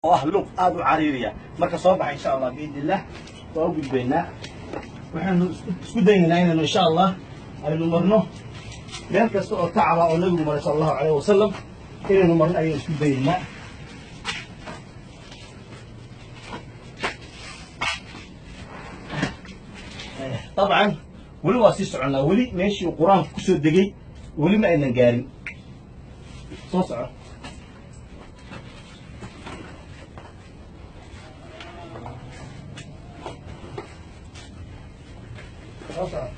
Oo ah luuq aada u cariiriya. Marka soo baxa, insha Allah, biidni Illah, waa u gudbaynaa. Waxaanu isku dayaynaa inaynu, insha Allah, aynu marno meel kasta oo tacaba oo Nabigu maray, sala Allahu alayh wasalam, inaynu marno ayaynu isku dayaynaa. Dabcan weli waa sii soconnaa, weli meeshii uu Qur-aanku kusoo degay weli ma aynan gaarin. Soo soco. Soo soco.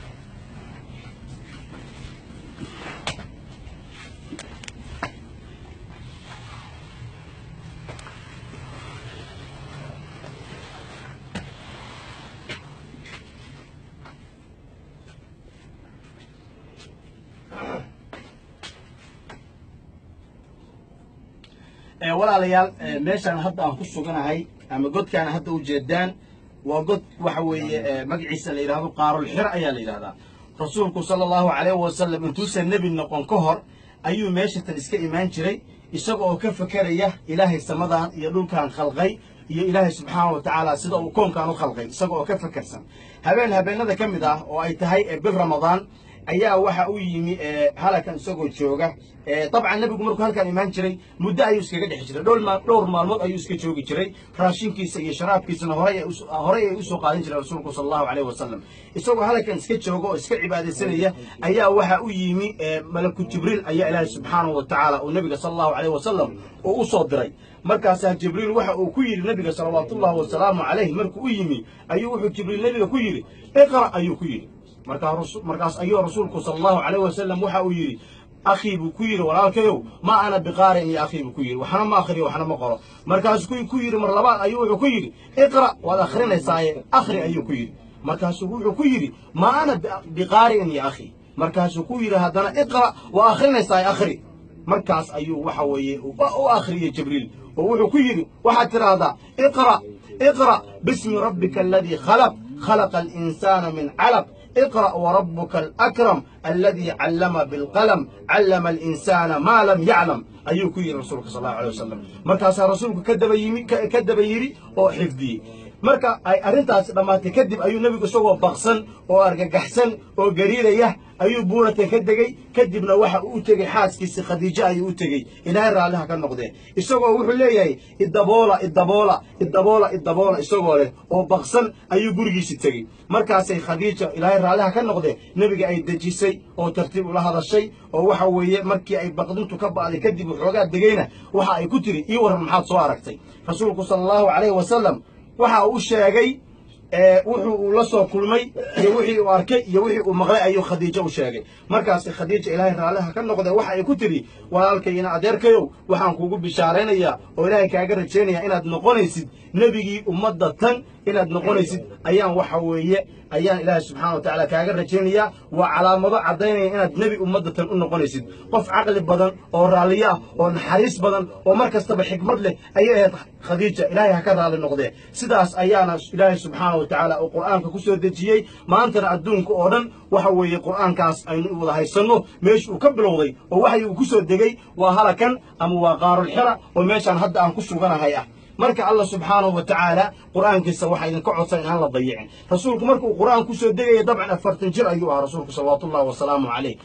Walaalayaal, meeshaan hadda aan ku suganahay ama godkaan hadda ujeedaan waa god waxa weeye magaciisa la yidhahdo Qaarul Xira ayaa la yidhahdaa. Rasuulku, sala Allahu calayhi wasalam, intuusan nebi noqon ka hor ayuu meeshatan iska imaan jiray, isaga oo ka fekeraya Ilaahay samadan iyo dhulkan khalqay iyo Ilaahay subxaana wa tacaala sida uu koonkan u khalqay, isaga oo ka fekersan. Habeen habeenada ka mid ah oo ay tahay bil Ramadaan ayaa waxa u yimi halakan isagoo jooga. Dabcan Nebigu markuu halkan imaan jiray muddo ayuu iskaga dhex jiray, dhowr maalmood ayuu iska joogi jiray. Raashinkiisa iyo sharaabkiisana horay ay usoo qaadan jireen. Rasuulku, sala Allahu alayh wasalam, isagoo halkan iska jooga oo iska cibaadaysanaya ayaa waxa u yimi malaku Jibriil ayaa Ilaahay subxaanahu wa tacaala uu Nebiga, sala Allahu alayh wasalam, uu u soo diray. Markaasaa Jibriil waxa uu ku yidhi Nebiga, salawaatullahi wasalaamu calayh, markuu u yimi ayuu wuxuu Jibriil Nebiga ku yidhi: "Iqra'," ayuu ku yidhi. Markaas ayuu Rasuulku, sala Allahu calayh wasalam, waxa uu yidhi: "Akhii," buu ku yidhi, "walaalkayow, ma ana biqaarin iyo akhii," buu ku yidhi, "waxna ma akhriyo, waxna ma qoro." Markaasuu ku yidhi mar labaad ayuu wuxuu ku yidhi: "Iqra', waad akhrinaysaaye akhri," ayuu ku yidhi. Markaasuu wuxuu ku yidhi: "Ma ana biqaari'in ya akhii." Markaasuu ku yidhi haddana: "Iqra', waa akhrinaysaaye akhri." Markaas ayuu waxa weeye u akhriyey Jibriil oo wuxuu ku yidhi: "Waxaad tidhaahdaa: iqra', iqra' bismi rabbika aladii khalaq, khalaqa alinsaana min calaq, iqra' warabuka alakram aladii callama bilqalam, callama alinsaana maa lam yaclam," ayuu ku yidhi Rasuulka, sal Allahu alay wasalam. Markaasaa Rasuulku ka daba yimi, ka daba yidhi oo xifdiyey. Marka ay arrintaasi dhammaatay kadib ayuu Nebigu isagoo baqsan oo argagaxsan oo gariiraya ayuu buuratan ka degey. Kadibna waxa uu u tegey xaaskiisi Khadiijo ayuu u tegey, Ilaahay raalliha ka noqdee, isagoo wuxuu leeyahay: "Idaboola, idaboola, idaboola, idaboola," isagoo leh oo baqsan ayuu gurigiisi tegey. Markaasay Khadiija, Ilaahay raalliha ka noqdee, Nebiga ay dejisay oo tartiib ula hadashay, oo waxa weeye markii ay baqdintu ka ba'day kadib waxoogaa degayna waxa ay ku tiri: "Ii warran, maxaad soo aragtay?" Rasuulku, sala Allahu calayhi wasalam, waxa uu sheegay wuxuu uu la soo kulmay iyo wixii uu arkay iyo wixii uu maqlay ayuu Khadiijo u sheegay. Markaasi Khadiija, Ilaahay raalliha ka noqday, waxa ay ku tidhi: "Walaalkayina adeerkayow, waxaan kuugu bishaaraynayaa oo Ilaahay kaaga rajaynayaa inaad noqonaysid nebigii ummadda tan, inaad noqonaysid ayaan waxa weeye ayaan Ilaahay subxana wa tacala kaaga rajaynayaa. Waa calaamado caddaynaya inaad nebi ummadda tan u noqonaysid. Qof caqli badan oo raalliyo ah oo naxariis badan oo mar kastaba xikmad leh ayay ahayd Khadiija, Ilaahay ha ka raalli noqdee. Sidaas ayaana Ilaahay subxaana wa tacaala uu Qur'aanka ku soo dejiyey. Maantana adduunka oo dhan waxa weeye Qur'aankaas aynu wada haysanno meesha uu ka bilowday oo waxay uu ku soo degay waa halakan ama waa Qaarulxira oo meeshaan hadda aan ku suganahay ah. Marka Allah subxaanahu wa tacaala Qur'aankiisa waxaa idinka codsan in aan la dayicin. Rasuulku markuu Qur'aan ku soo degaya dabcan 40 jir ayuu ahaa Rasuulku, salawaatullahi wasalaamu calayh.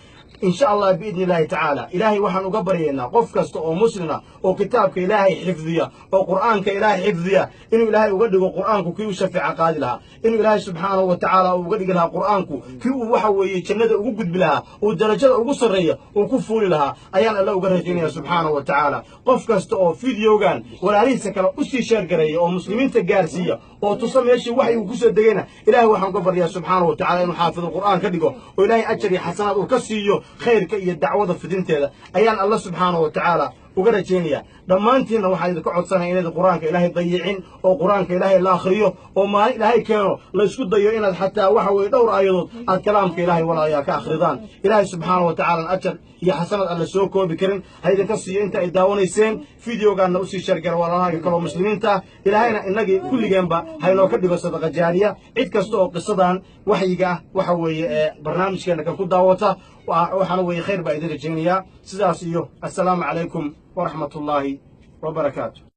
Insha Allah, biidni Illaahi tacaala, Ilaahay waxaan uga baryaynaa qof kasta oo muslima oo kitaabka Ilaahay xifdiya oo Qur'aanka Ilaahay xifdiya inuu Ilaahay uga dhigo Qur'aanku kii u shafeeca qaadi lahaa, inuu Ilaahay subxaanahu wa tacaala uu uga dhigi lahaa Qur'aanku kii uu waxa weeye jannada ugu gudbi lahaa, uu darajada ugu sarreeya uu ku fuuli lahaa ayaan Alle uga rajaynaya subxaanahu wa tacaala. Qof kasta oo videogan walaalihiisa kale usii share gareeya oo muslimiinta gaarsiiya oo tusa meeshii waxay uu ku soo degayna, Ilaahay waxaan uga baryaa subxaanahu wa tacala inuu xaafidu Qur'aan ka dhigo oo Ilaahay ajar iyo xasanaad uu ka siiyo khayrka iyo dacwada fidinteeda ayaan Alla subxaanahu wa tacaala uga rajaynaya. Dhammaantiinna waxaan idinka codsanaya inayd Qur-aanka Ilaahay dayicin oo Qur-aanka Ilaahay la akhriyo oo maalin Ilaahay keeno la isku dayo inaad xataa waxa weeye dhowr aayadood aad kalaamka Ilaahay, walaalayaa, ka akhridaan. Ilaahay subxaana wa tacaala ajar iyo xasanad aan la soo koobi karin ha idinka siiyo inta ay daawanayseen. Videogaanna usii share gara walaalahaaga kaloo muslimiinta ah. Ilaahayna innagii kulligeenba haynoo ka dhigo sadaqa jaariya. Cid kasta oo qisadan waxyiga ah waxa weeye ee barnaamijkeena kan ku daawata, waxaana weeye khayr baa idin rajaynayaa. Sidaas iyo assalaamu calaykum waraxmat ullaahi wabarakaatu.